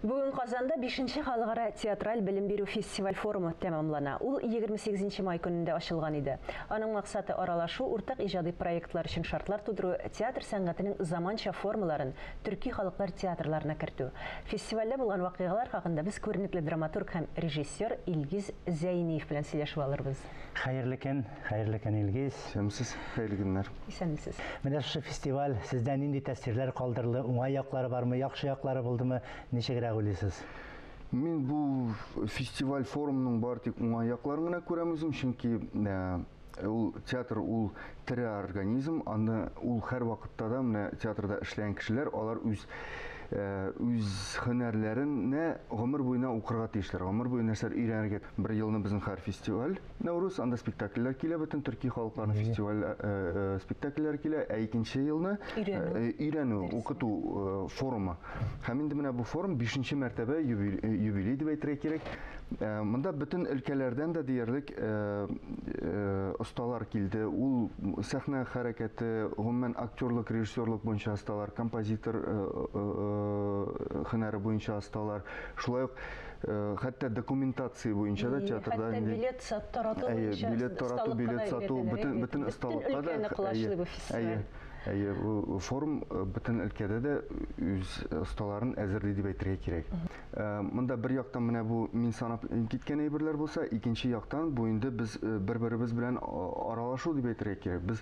Бүген Казанда 5нче халыкара театраль белем бирү фестиваль форумы тәмамлана. Ул 28 май көнендә ачылган иде. Аның максаты аралашу, уртак иҗади проектлар өчен шартлар тудыру, театр сәнгатенең заманча формаларын төрки халыклар театрларына кертү. Фестивальдә булган вакыйгалар хакында без күренекле драматург һәм режиссер Илгиз Зәйниев белән сөйләшеп алырбыз. Хәерле көн, хәерле көн, Илгиз. Исәнмесез, хәерле көннәр. Исәнмесез. Менә шушы фестиваль сездә нинди тәэсирләр калдырды? Уңай яклары бармы, яхшы яклары булдымы? Ничегрәк уйлыйсыз? Мин бу фестиваль форумның бары тик уңай якларын гына күрәм үзем, чөнки ул театр ул тере организм, аны ул һәрвакытта да менә театрда эшләгән кешеләр, алар үз үз һөнәрләренә гомер буена укырга тиешләр, гомер буе нәрсәләр өйрәнергә. Бер елны безнең һәр фестиваль Нәүрүз, анда спектакльләр килә, бөтен төрки халыкларның фестиваль спектакльләре килә, ә икенче елны өйрәнү, укыту форумы. Һәм инде менә бу форум 5нче мәртәбә юбилей дип әйтергә кирәк. Монда бөтен өлкәләрдән дә диярлек осталар килде. Ул сәхнә хәрәкәте, гомумән актерлык, режиссерлык буенча осталар, композитор һөнәре буенча осталар. Шулай ук хәтта документация буенча да театрда хәтта билет тарату буенча билет тарату, билет сату, бөтен бөтен осталыкка да колачлы бу фестиваль. Әйе, бу форум бөтен өлкәдә дә үз осталарын әзерли дип әйтергә кирәк. Монда бер яктан менә бу мин санап киткән әйберләр булса, икенче яктан бу инде без бер-беребез белән аралашу дип әйтергә кирәк. Без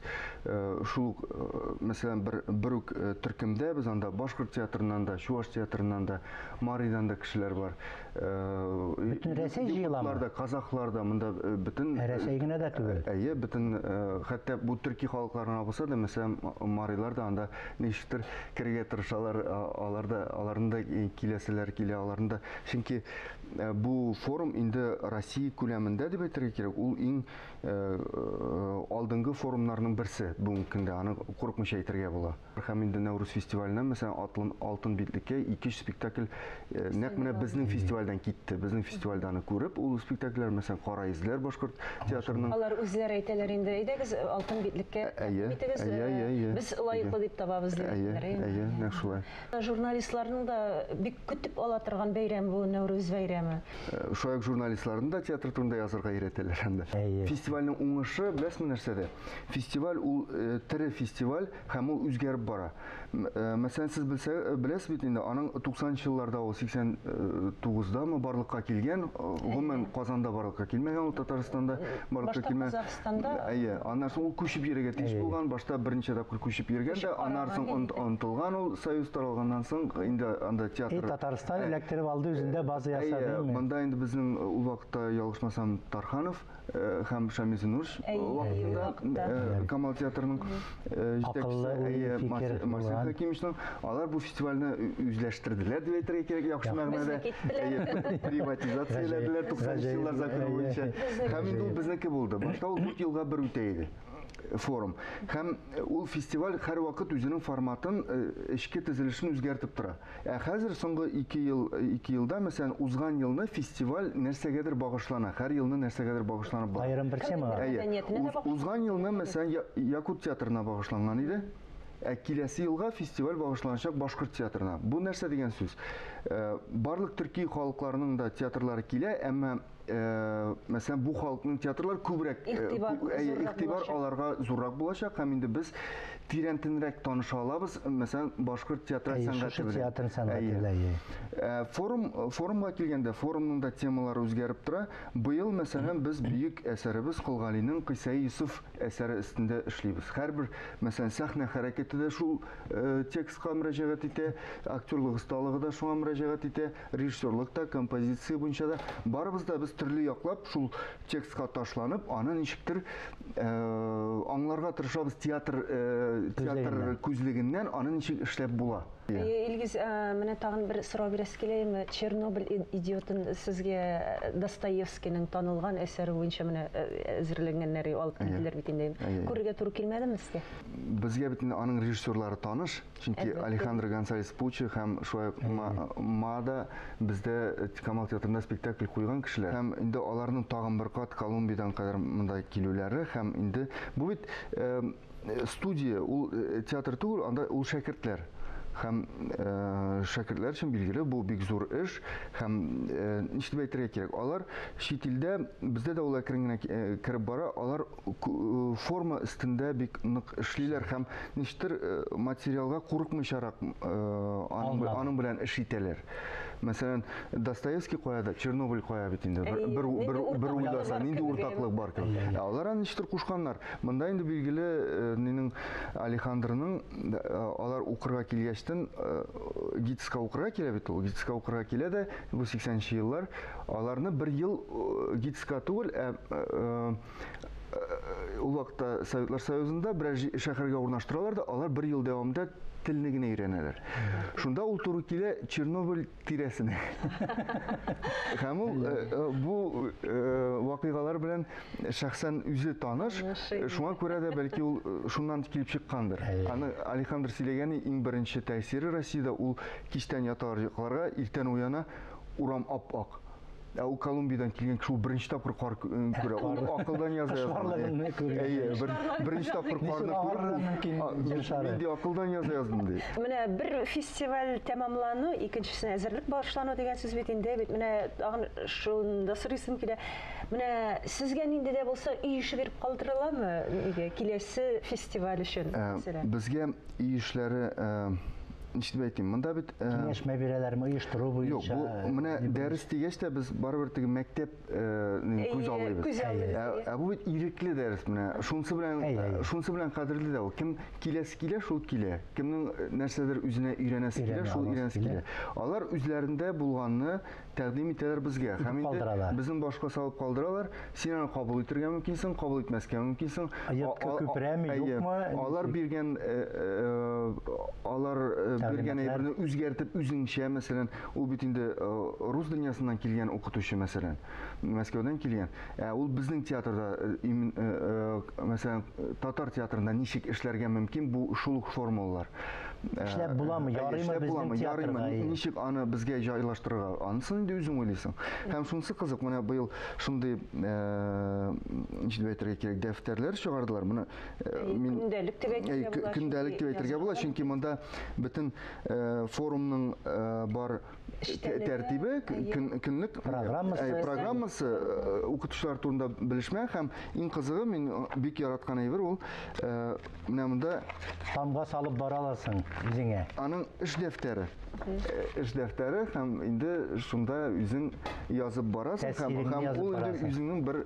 шул ук, мәсәлән, бер бер үк төркемдә без анда башкорт театрыннан да, чуаш театрыннан да, Маридан да кешеләр бар. Бөтен Рәсәй җыеламы? Да, казахлар да монда бөтен Рәсәй генә дә түгел. Әйе, бөтен хәтта бу төрки халыклар гына булса да, мәсәлән, марилар да анда ничектер керергә тырышалар, алар да аларның да киләселәр килә, аларның да. Чөнки бу форум инде Россия күләмендә дип әйтергә кирәк, ул иң алдынгы форумнарның берсе бүгенге көндә, аны курыкмыйча әйтергә була. Һәм инде Нәүрүз фестиваленнән, мәсәлән, Атлын алтын битлеккә 2-3 спектакль нәкъ менә безнең фестивальдән китте. Безнең фестивальдә аны күреп, ул спектакльләр, мәсәлән, Кара йөзләр башкорт театрының. Алар үзләре әйтәләр инде, әйдәгез, алтын битлеккә тәкъдим итегез, без лаеклы дип табабыз, дип әйтәләр. Әйе, әйе, нәкъ шулай. Журналистларның да бик көтеп ала торган бәйрәм бу Нәүрүз бәйрәме. Шулай ук журналистларны да театр турында язарга өйрәтәләр анда. Фестивальнең уңышы, беләсезме нәрсәдә? Фестиваль ул тере фестиваль һәм ул үзгәреп бара. Мәсәлән, сез белсә, беләсез бит инде, аның 90 елларда ул 89-дамы барлыкка килгән, гомумән Казанда барлыкка килмәгән ул, Татарстанда барлыкка килмәгән. Казахстанда. Әйе, аннан соң ул күчеп йөрергә тиеш булган, башта берничә тапкыр күчеп йөргән дә, аннан соң онытылган ул, Союз таралганнан соң инде анда театр. И Татарстан эләктереп алды, үзендә база ясады. Әйе, монда инде безнең ул вакытта, ялгышмасам, Тарханов һәм Шамил Зинурович вакытында Камал театрының җитәкчесе Марсель Хакимовичның, алар бу фестивальне үзләштерделәр дип әйтергә кирәк, яхшы мәгънәдә. Приватизацияләделәр 90 еллар законы буенча. Һәм инде ул безнеке булды. Башта ул 4 елга бер үтә иде форум. Һәм ул фестиваль һәрвакыт үзенең форматын, эчке төзелешен үзгәртеп тора. Ә хәзер соңгы 2 ел, 2 елда, мәсәлән, узган елны фестиваль нәрсәгәдер багышлана, һәр елны нәрсәгәдер багышланып бара. Аерым бер темага. Әйе. Узган елны, мәсәлән, Якут театрына багышланган иде. Ә киләсе елга фестиваль багышланачак башкорт театрына. Бу нәрсә дигән сүз? Барлык төрки халыкларының да театрлары килә, әмма мәсәлән, бу халыкның театрлар күбрәк игътибар аларга зуррак булачак, һәм инде без тирәнтенрәк таныша алабыз, мәсәлән, башкорт театраль сәнгате белән. Театр сәнгате белән. Форум, форумга килгәндә, форумның да темалары үзгәреп тора. Быел, мәсәлән, без бөек әсәребез Кол Галинең Кыйсаи Йосыф әсәре өстендә эшлибез. Һәрбер, мәсәлән, сәхнә хәрәкәте дә шул текстка мөрәҗәгать итә, актерлык осталыгы да шуңа мөрәҗәгать итә. Режиссерлык та, композиция буенча да барыбыз да без төрле яклап шул текстка ташланып, аны ничектер аңларга тырышабыз театр театр күзлегеннән аны ничек эшләп була. Илгиз, менә тагын бер сорау бирәсе килә иде. Чернобыль идиотын сезгә Достоевскийның танылган әсәре буенча менә әзерләнгәннәр алып килделәр бит инде. Күрергә туры килмәдеме сезгә? Безгә бит инде аның режиссерлары таныш. Чөнки Алехандро Гонсалес Пучи һәм шулай ук Мада бездә Камал театрында спектакль куйган кешеләр. Һәм инде аларның тагын бер кат Колумбиядән кадәр монда килүләре һәм инде бу бит студия, ул театр түгел, анда ул шәкертләр. Һәм шәкертләр өчен билгеле бу бик зур эш һәм ничек дип әйтергә кирәк, алар чит илдә, бездә дә ул әкрен генә кереп бара, алар форма өстендә бик нык эшлиләр һәм ничектер материалга курыкмыйчарак аның белән эш итәләр. Мәсәлән, Достоевский кая да, Чернобыль кая бит инде. Бер уйласа, нинди уртаклык бар кебек. Ә алар аны ничектер кушканнар. Монда инде билгеле, нинең Алехандроның алар укырга килгәчтен ГИТИСка укырга килә бит ул. ГИТИСка укырга килә дә, бу 80нче еллар, аларны бер ел ГИТИСка түгел, ә ул вакытта Советлар Союзында берәр шәһәргә урнаштыралар да, алар бер ел дәвамында телне генә өйрәнәләр. Шунда ул туры килә Чернобыль тирәсенә. Һәм ул бу вакыйгалар белән шәхсән үзе таныш. Шуңа күрә дә бәлки ул шуннан килеп чыккандыр. Аны Алехандро сөйләгәне иң беренче тәэсире Россиядә ул кичтән яталар йокларга, иртән уяна, урам ап-ак. Ә ул Колумбиядан килгән кеше ул беренче тапкыр кар күрә. Ул акылдан яза. Әйе, беренче тапкыр карны күреп, нинди акылдан яза яздым ди. Менә бер фестиваль тәмамлану, икенчесенә әзерлек башлану дигән сүз бит инде. Бит менә тагын шунда сорыйсым килә. Менә сезгә нинди дә булса өй эше биреп калдырыламы? Нигә киләсе фестиваль өчен, мәсәлән? Безгә өй эшләре ничек дип әйтим, монда бит киңәшмә бирәләрме, оештыру буенча? Юк, бу менә дәрес дигәч тә без барыбер теге мәктәп күз аллыйбыз. Ә бу бит ирекле дәрес менә. Шунысы белән кадерле дә ул. Кем киләсе килә, шул килә. Кемнең нәрсәдер үзенә өйрәнәсе килә, шул өйрәнәсе килә. Алар үзләрендә булганны тәкъдим итәләр безгә. Һәм инде безнең башка салып калдыралар. Син аны кабул итәргә мөмкинсең, кабул итмәскә мөмкинсең. Күперәме, юкмы? Алар биргән әйберне үзгәртеп үзеңчә, мәсәлән, ул бит инде рус дөньясыннан килгән укытучы, мәсәлән, Мәскәүдән килгән. Ә ул безнең театрда, мәсәлән, татар театрында ничек эшләргә мөмкин, бу шул ук формулалар. Эшләп буламы, ярыймы безнең театрда? Ничек аны безгә җайлаштырырга? Анысын инде үзең уйлыйсың. Һәм шунысы кызык, менә быел шундый, ничек дип әйтергә кирәк, дәфтәрләр чыгардылар. Моны мин көндәлек дип әйтергә була. Көндәлек дип әйтергә була, чөнки монда бөтен форумның бар тәртибе, көнлек программасы, укытучылар турында белешмә һәм иң кызыгы, мин бик яраткан әйбер ул, менә монда тамга салып бара аласың үзеңә. Аның эш дәфтәре. Эш дәфтәре һәм инде шунда үзең язып барасың һәм ул инде үзеңнең бер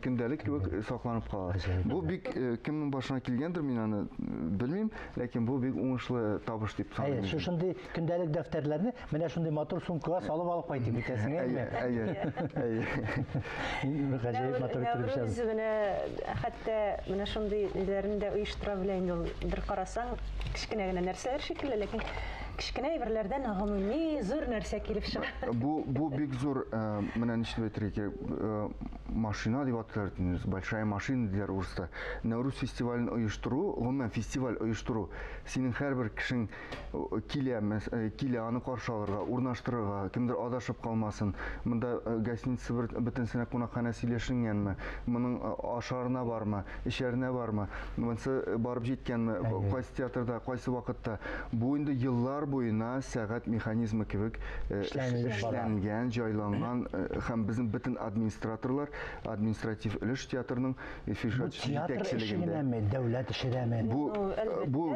көндәлек кебек сакланып кала. Бу бик кемнең башына килгәндер, мин аны белмим, ләкин бу бик уңышлы табыш дип саныйм. Әйе, шушындый көндәлек дәфтәрләрне менә шундый матур сумкага салып алып кайтып китәсең, әйеме? Әйе, әйе. Гаҗәеп матур итеп эшләп. Менә хәтта менә шундый ниләрне дә оештыра белә инде ул. Бер карасаң, кечкенә генә нәрсәләр шикелле, ләкин кечкенә әйберләрдән гомуми зур нәрсә килеп чыга. Бу бик зур, менә ничек дип әйтергә кирәк, машина дип атыйлар, большая машина диләр урыста. Нәүрүз фестивален оештыру, гомумән фестиваль оештыру, синең һәрбер кешең килә, килә аны каршы алырга, урнаштырырга, кемдер адашып калмасын. Монда гостиница бөтенсенә кунакханә сөйләшенгәнме, моның ашарына бармы, эчәренә бармы, монысы барып җиткәнме, кайсы театрда, кайсы вакытта. Бу инде еллар буена сәгать механизмы кебек эшләнгән, җайланган һәм безнең бөтен администраторлар, административ өлеш театрның театр эше генәме, дәүләт эше дәме? Бу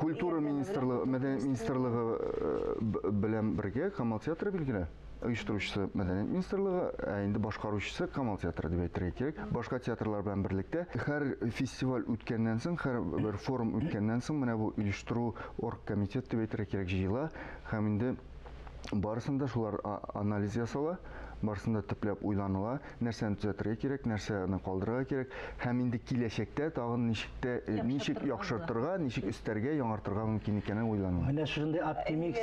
культура министрлыгы, мәдәният министрлыгы белән бергә Камал театры билгеле. Оештыручысы мәдәният министрлыгы, ә инде башкаручысы Камал театры дип әйтергә кирәк. Башка театрлар белән берлектә һәр фестиваль үткәннән соң, һәр бер форум үткәннән соң менә бу оештыру оргкомитет дип әйтергә кирәк җыела һәм инде барысында шулар анализ ясала, барысында төпләп уйланыла, нәрсәне төзәтергә кирәк, нәрсәне калдырырга кирәк һәм инде киләчәктә тагын ничек яхшыртырга, ничек өстәргә, яңартырга мөмкин икәнен уйланыла. Менә шундый оптимист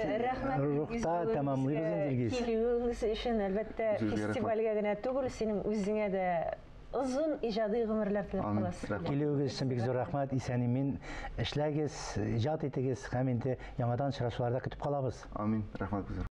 рухта тәмамлыйбыз инде, Илгиз. Килүегез өчен, әлбәттә, фестивальгә генә түгел, синең үзеңә дә озын иҗади гомерләр теләп каласыз. Килүегез өчен бик зур рәхмәт. Исән-имин эшләгез, иҗат итегез һәм инде яңадан очрашуларда көтеп калабыз. Амин. Рәхмәт.